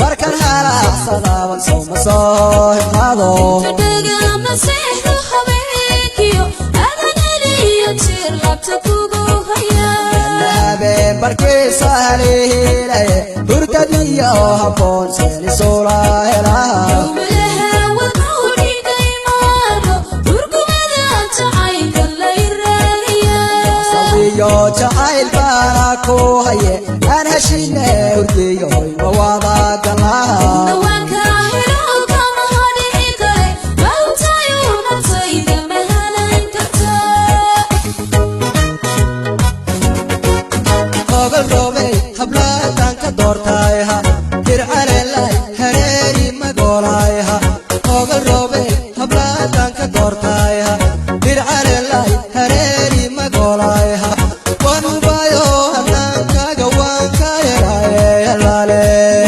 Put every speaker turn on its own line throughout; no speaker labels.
Markan halaaqsadaaban sooma soo hiqaado.
Dhagama seexdo habeenkiyo adanaliyo jeer labta kugu haya.
Habeen barkiisa haliilaye hurdadiyo habboon seenisuula helaha.
Malaha wadnuu dhigay maano hurgumada jacaylka lay raariya.
Sabiyo jacayl baana ku haye aan heshine hurdiyo hoyma wada galaha.
Dhawaanka helo kama hadhici kare mahutayo naftayda mahalan kartaa.
Gogol roobey hablaatan ka doortayha dircalelay hareeri magolayha. Gogol roobey hablaatan ka doortayha dircalelay hareeri magolayha. Waan hubayo hanaankaaga waan ka helaye halaale.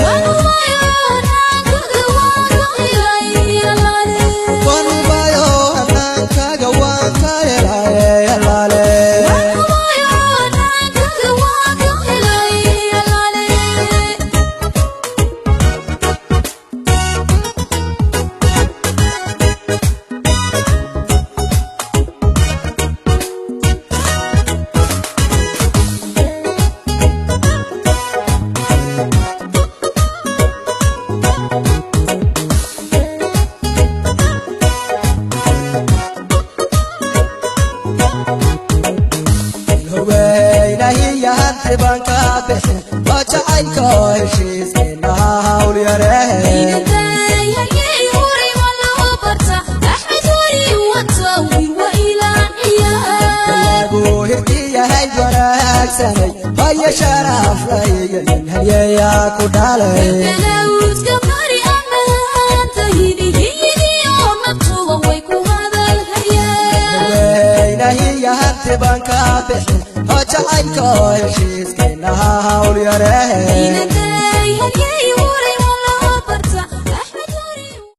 Waan hubayo hanaankaaga waan ka helay halaale.
Waan hubayo hanaankaaga waan ka helaye halaale.
Waan hubayo hanaankaaga waan ka helay halaale.
Haweenahiyahan xibaan ka bixin waa jacaylka heshiiskeenna hawl yaree.
Igadaayayay hori ma loo barta Axmed hori wata wiil waa ilaaciya.
Lagu hirdiyahay wanaagsanay haya sharaf layayin halyeeyaa ku dhalay.
Galawdka bari amaantahidi hiyigiyo naftuba way ku hadalhayaan.
Haweenahiyahan xibaan ka bixin waa jacaylka heshiiskeenna hawl yaree.